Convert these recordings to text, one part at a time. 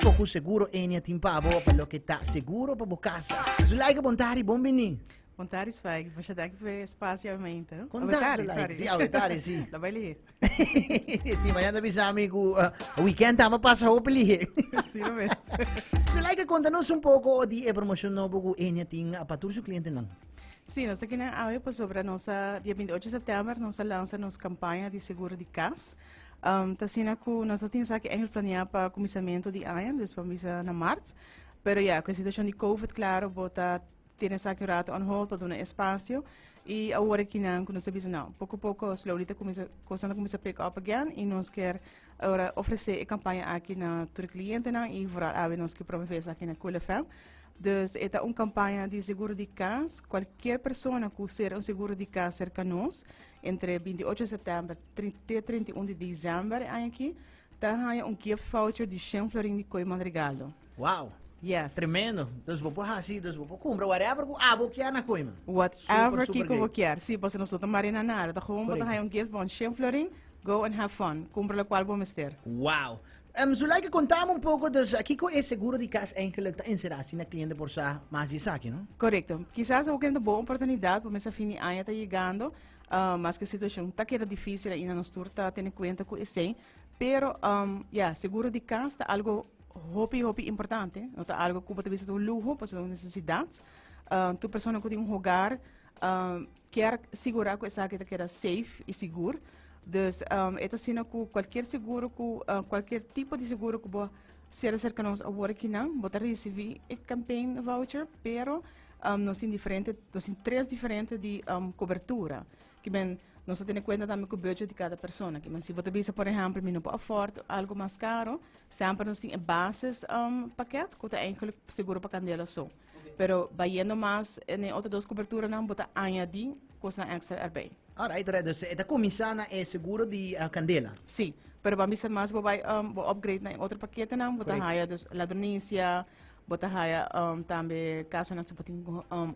Kiko Seguro Ennia tin pa bo pa loke ta seguro pa bo kas. Zulaika bon tardi, bon bini. Bon tardi Spike, masha danki pa e espacio awe. Kon ta Zulaika? Si, awe tardi si. Ta bai lihe. Si, mañana ta bisa mi ku weekend tamba pasa hopi lihe. Si no mes. Zulaika, konta nos un poko di e promoshon nobo ku Ennia tin pa tur su klientenan. Si, nos ta kinan awe pasobra nos a, dia 28 september, nos a lansa nos kampaña di seguro di kas. Ta asina ku nos a tin esaki eigenlijk planeá pa kuminsamentu di aña, dus pa bisa na mart. Pero ya, ku e situashon di covid, klaro, bo ta tene esaki un rato on hold pa duna espasio. I awor akinan ku nos a bisa no, poko poko slowly ta kuminsá, kosnan ta kuminsá pick up again i nos kier ora ofresé e kampaña aki na tur e klientenan i vooral awe nos ke promové esaki na Cool FM. Dus e ta un kampaña di seguro di kas. Kualkier persona ku sera un seguro di kas serka nos entre 28 sèptèmber te 31 di desèmber e aña aki ta haña un gift voucher di shen florin di Kooiman Regalo. Wow! Yes. Tremendo. Dus bo por hasi, dus bo por kumpra whatever ku abo kier na Kooiman. Whatever Super, super kiko bo great. kier. Si, pasobra nos no ta marina nada. Ta gewoon bo ta Correcto. haña un gift bon shen florin, go and have fun. Kumpra lokual bo mester. Wow! Zulaika, konta mi un poko dus kiko e seguro di kas eigenlijk ta enserá asina kliente por sa mas di esaki, no? Korekto. Kisas awor ta bon oportunidat pa mester fin di aña ta yegando, maske situashon ta keda difísil ainda nos tur ta tene kuenta ku esei. Pero, ya, seguro di kas ta algo hopi hopi importante. No ta algo ku bo ta bisa ta un luho, pasobra ta un nesesidat. Tur persona ku tin un hogar kier sigurá ku esaki ta keda safe i sigur. Dus e ta asina ku kualkier seguro ku kualkier tipo di seguro ku bo sera serka nos awor akinan, bo ta risibí e campaign voucher, pero nos tin diferente, nos tin tres diferente di kobertura. Ki men nos ta tene kuenta tambe ku budget di kada persona. Ki men si bo ta bisa por ehèmpel mi no por afford algu mas karo, semper nos tin e basis pakèt ku ta eigenlijk seguro pa kandela so. Pero bayendo mas en e otro dos coberturanan bo ta añadi cosnan extra erbij. Alright, alright. Dus e ta cuminsa na e seguro di candela. Sí, pero ban bisa mas bo bay bo upgrade na e otro paketenan, bo ta haya dus ladronicia, bo ta haya tambe casonan si bo tin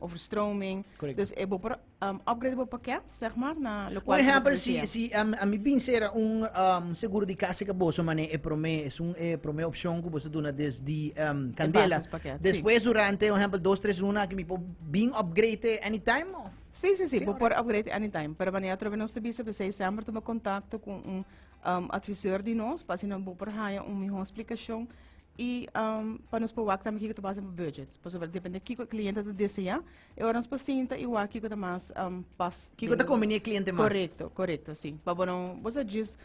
overstroming. Correcto. Dus e bo por upgrade bo pakket, zeg maar, na Un locual ku bo ta ehempel, si, desea. si ami bin sera un seguro di casa ka boso mane e prome, es un e prome opcion ku boso duna des di E candela. basispakket, sí. Despues durante, un ehempel, dos, tres luna aki mi por bin upgrade anytime of? Sí, sí, sí, Sí, bo por alright. upgrade anytime. Pero wanneer atrobe nos ta bisa, p'esei semper tuma contacto ku un adviseur di nos, pa asina bo por haya un mihó splicacion i pa nos por wak tambe kiko ta basa bo budget. Pasobra depende kiko e cliente ta desea, E ora nos por sinta i wak kiko ta mas pas. Kiko ta kombiní e kliente mas. Korekto, korekto, si. Pa bo no, bo sa djis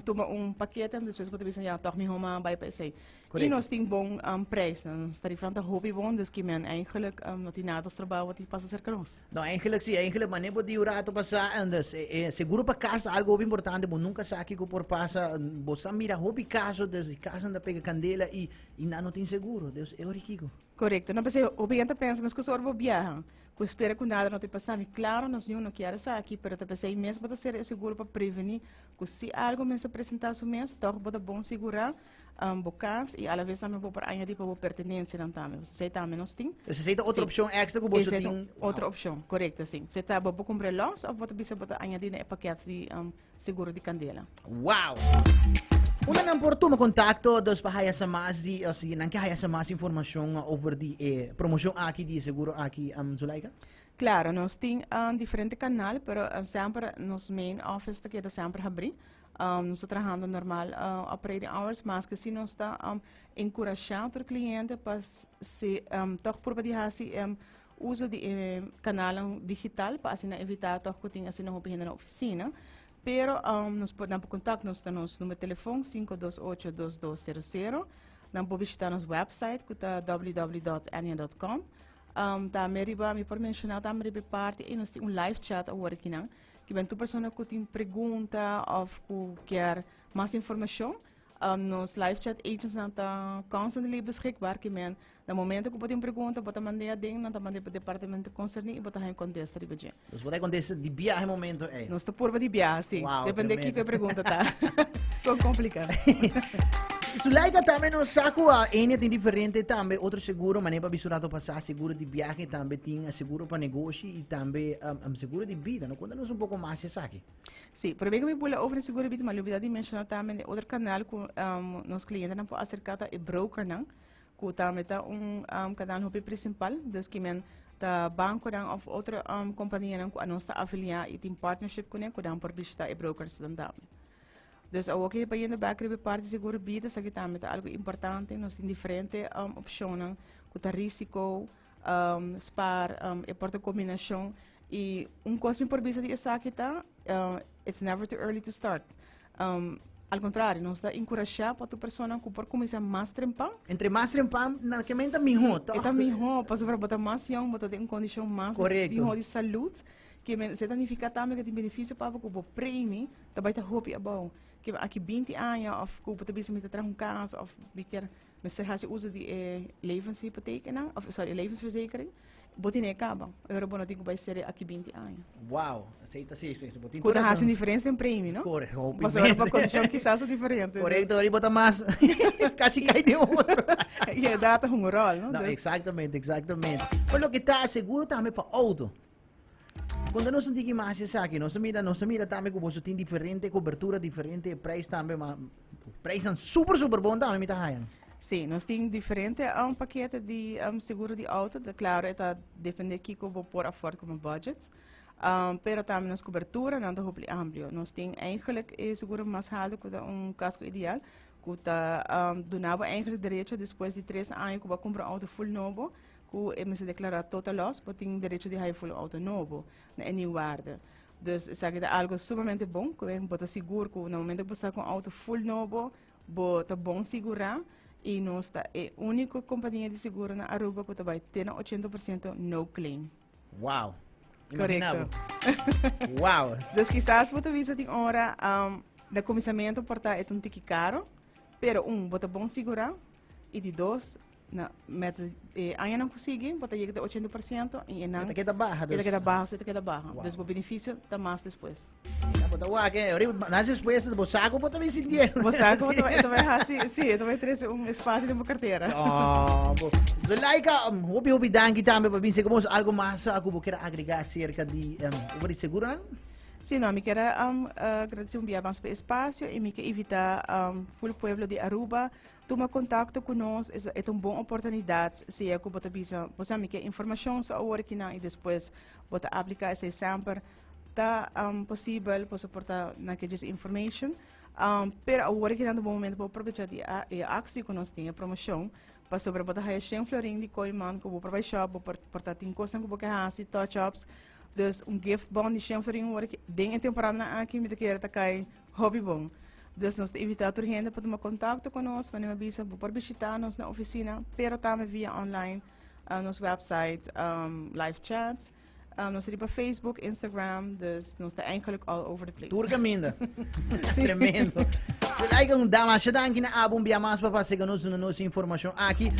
tuma un pakete en despues bo ta bisa ya tòg mihó mi a bai pa esei. I nos tin bon prijsnan, nos tarifnan ta hopi bon, dus ki men eigenlijk no tin nada strobá bo tin pasa serka nos. No, eigenlijk si, eigenlijk manera bo di un rato pasá, en dus e seguro pa kas ta algo hopi importante, bo nunka sa kiko por pasa, bo sa mira hopi kaso dus di kasnan ta pega kandela i nan no tin seguro, dus e ora kiko? Korekto. No p'esei hopi hende ta pensa meskos ora bo biaha, ku spera ku nada no ta pasa. Mi klaro nos niun no kier esaki, pero ta p'esei mes bo ta sera e seguro pa prevení ku si algu mester presentá su mes, tòg bo ta bon sigurá bo kas i alaves tambe bo por añadí pa bo pertenensianan tambe. Pasobra esei tambe nos tin. Pues esei ta otro opshon èkstra ku boso Esei ta tin. otro opshon, korekto, si. Se ta bo por kumpra lòs òf bo ta bisa bo ta añadí na e pakèt di Seguro di candela. Wow! Unda nan por tuma contacto dus pa haya sa mas di, o si nan ke haya sa mas informacion over di e promocion aki, di e seguro aki, um, Zulaika? Claro, nos tin um, diferente canal, pero um, semper nos main office ta keda semper habri. Um, nos ta trahando normal operating hours, maske si nos ta um, encurasha tur cliente pa si um, toch purba di hasi um, Uso di e kanalnan digital pa asina evitá tòg ku tin asina hopi hende na ofisina. Pero nos por nan por kontakt nos na nos numero telefòn 528 2200. Nan por bishitá nos website ku ta www.ennia.com. Tambe riba mi por menshoná tambe riba e parti ei nos tin un live chat awor akinan ki ben tur persona ku tin pregunta òf ku kier mas informashon Nos live chat agents nan ta constantly beschikbaar ki men na momento ku bo tin pregunta bo ta mand'é aden nan ta mand'é pa departamento konserní i bo ta haña kontesta riba dje. Dus bo ta kontesta di biaha e momento ei. Nos ta purba di biaha, sí. Wow, Depende tremendo. kiko e pregunta ta. Kon kompliká. Zulaika tambe nos sa ku a Enia tin diferente tambe otro seguro, manera pa bisto rato pasá, seguro di biahe tambe tin, seguro pa negoshi i tambe um, seguro di bida. No konta nos un poko mas esaki. Sí, promé ku mi bula over e seguro di bida, mi a lubida di menshoná tambe e otro kanal ku um, nos klientenan por aserká ta e brokernan, ku tambe ta un um, kanal hopi prinsipal, dus ki men ta bankonan òf otro um, kompanianan ku anos ta afiliá i tin partnership kuné, ku nan por bishitá e brokersnan tambe. Dus awor ke pa yendo bek riba e parti seguro bida, esaki tambe ta algo importante. Nos tin diferente um, opcionnan ku ta risico, um, spaar, um, e por ta combinacion. I un kos mi por bisa di esaki ta, it's never too early to start. Um, al contrario, nos ta enkurashá pa tur persona ku por kuminsá mas trempan. Entre mas trempan, na ke men ta mihó, tòg? E ta mihó, pasobra bo ta mas yòn, bo ta den un kondishon mas mihó di salud. Ke men, esei ta nifiká tambe ku tin benefisio pa bo ku bo premi ta bai ta hopi abou. Ke aki binti aña òf ku bo ta bisa mi ta traha un kas òf mi kier mester hasi uso di e levenshypotheek nan, òf sòri e levensverzekering, bo tene e kaba. E ora bo no tin ku bai sere aki binti aña. Wow, esei ta si, si, bo tin Ku ta hasi un diferensia den premi, no? Kore, hopi Pasobra pa kondishon kisas ta diferente. Korekto, ora bo ta mas kasi kai den otro. I edat ta hunga un ròl, no? No, eksaktamente, eksaktamente. Pero loke ta seguro tambe pa outo. Konta nos un tiki mas esaki. Nos a mira, nos a mira tambe ku boso tin diferente kobertura, diferente prijs tambe, ma prijsnan super, super bon tambe mi ta haña. Sí, nos tin diferente um, pakete di um, seguro di auto. De, claro, e ta depende kiko bo por afford como budget. Um, pero tambe nos cobertura nan ta hopi amplio. Nos tin eigenlijk e seguro mas halto ku ta un casco ideal, ku ta um, duna bo eigenlijk derecho despues di tres aña ku bo a kumpra un auto full nobo, Ku e mester deklará total loss, bo tin derecho di haya full auto nobo na e nieuw waarde. Dus esaki ta algo sumamente bon, ku bo ta sigur ku na momento ku bo saka un auto full nobo, bo ta bon sigurá i nos ta e úniko kompania di seguro na Aruba ku ta bai te na 80% no claim. Wow. Korekto. Wow. Dus kisas bo ta bisa tin ora um, na kuminsamentu por ta e ta un tiki karo, pero un, bo ta bon sigurá i di dos, Na met e añanan ku sigui, bo ta yega te 80% i e nan... E ta keda baha. E ta keda baha, so e ta keda baha. Wow. Dus bo beneficio ta mas despues. Ja, bo ta wak, eh. Ori, mas despues, bo saco bo ta bin sintiendo. Bo saco bo ta, e ta bai hasi, sí, e ta bai trece un espacio den bo cartera. Oh, bo. Zulaika, um, hopi hopi danki tambe pa bin. Sé como algo mas ku bo kier agrega acerca di um, over di seguronan? Sí, no, mi kier a um, agradece un bia mas pa e espacio i mi ke invita um, full pueblo di Aruba Tuma kontakto ku nos, e ta un bon oportunidat sea ku bo ta bisa, bo sa mi ke informashon so awor kinan i despues bo ta aplika esei semper ta posibel bo soporta nan ke djis information. Pero awor kinan ta un bon momento pa bo aprovecha di e aksi ku nos tin, e promoshon, pasobra bo ta haya shen florin di Kooiman ku bo por bai shop, bo por por ta tin kosnan ku bo ke hasi, touch ups. Dus un gift bon di shen florin awor den e temporadanan aki mi ta kere ta kai Hopi bon. Dus nos ta invitá tur hende pa tuma kontakto ku nos. Wanneer mi bisa bo por bishitá nos na ofisina, pero tambe via online, uh, nos website, um, live chat. Um, nos ta riba Facebook, Instagram, dus nos ta eigenlijk all over the place. Tur caminda. Tremendo. Like un dama, masha danki na abo un bia mas pa pasa nos duna nos informacion aki.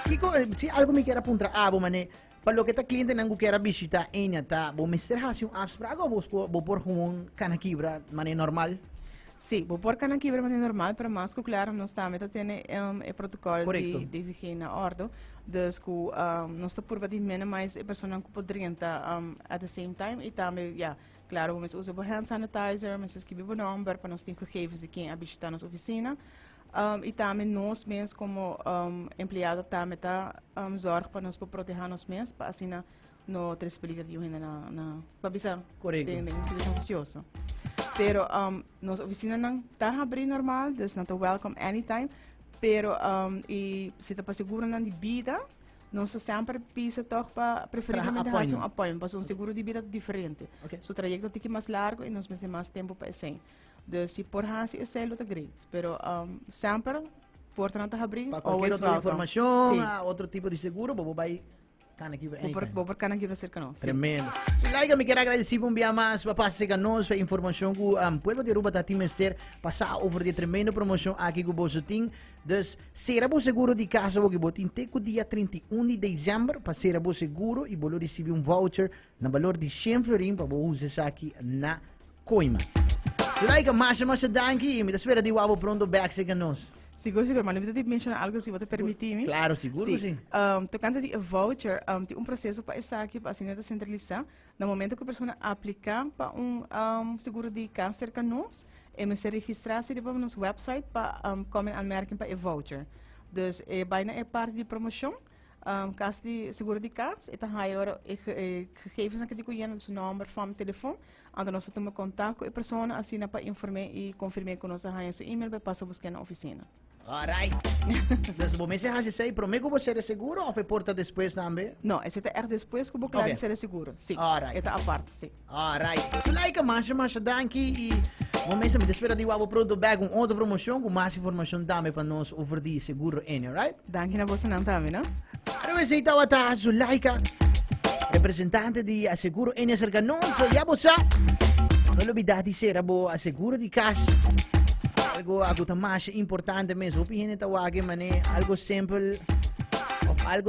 Kiko, eh, si algo mi kier a puntra abo, mane, Pa loke ta clientenan cu kier a bishita Enia ta bo mester haci un afspraak of bo bo por gewoon cana kibra manera normal? Sí, bo por cana kibra manera normal, pero mas cu claro nos tambe ta tene e protocol di di higiene na ordo. Dus cu nos ta purba di minimize e personanan cu por drenta at the same time y tambe ya, claro bo mester usa bo hand sanitizer, mester skibi bo nomber pa nos tin gegevens di ken a bishita nos oficina. Um, y tambe nos mes como um, empleado tambe ta um, zorg pa nos por proteha nos mes, pa asina no trece peligro di un hende na, na pa bisa Correcto. den, den un situacion vicioso. Pero um, nos oficinanan ta habri normal, dus nan ta welcome anytime. Pero um, y si ta pa seguronan di bida, nos ta semper bisa toch pa preferiblemente haci un appointment. appointment, pasobra un seguro di bida ta diferente. Ok. Su trayecto tiki mas largo y nos mester mas tempo pa esey. Dus si por hasi esei lo ta great. Pero um, semper portanan ta habrí. Pa cualquier always otro welcome. informacion, Sí. ah, otro tipo di seguro, bo bo bai cana aquí Bo por, anytime. bo por cana aquí cerca nos. Sí. Tremendo. Zulaika, mi quiero agradecer un día más pa pasa cerca nos pa información ku um, pueblo de Aruba ta tin mester pasa over di tremendo promoción aki ku boso tin. Dus, sera bo seguro di casa bo bo tin te ku dia 31 di december pa sera bo seguro y bo lo recibi un voucher na valor di 100 florin pa bo usa esaki na Koima. Zulaika, masha masha danki y mi ta spera di wou bo pronto back cerca nos. Sigur, sigur, ma mi menciona algo, si bo ta permiti mi. Claro, sigur cu si. Tocante di voucher, tin un proceso pa esaki, pa asina ta centralisa. Na momento cu e persona aplica pa un seguro di cas cerca nos, e mester registra si riba nos website pa come in aanmerking pa e voucher. Dus e bay na e parti di promocion, cas di seguro di cas, e ta haya ora e gegevensnan cu tin cu yena, su nomber, fam, telefon. Anto nos ta tuma kontak ku e persona asina pa inform'é i konfirm'é ku nos a haña su email pa e pasa busk'é na ofisina. Alright. Dus bo mester hasi esei promé ku bo sera seguro òf e por ta despues tambe? No, esei ta ègt despues ku bo kla di sera seguro. Sí. Alright. E ta apart, sí. Alright. Zulaika, masha masha danki i bo mester mi ta spera di wak bo pronto bèk un otro promoshon ku mas informashon tambe pa nos over di seguro ene, alright? Danki na bosonan tambe, no? Claro, esei tabata Zulaika, representante di Aseguro N acerca nos. Ya bo sa, no lubida di sera bo aseguro di cas. Algo agu ta masha importante mes. Hopi hende ta wak mane algo simpel of algo.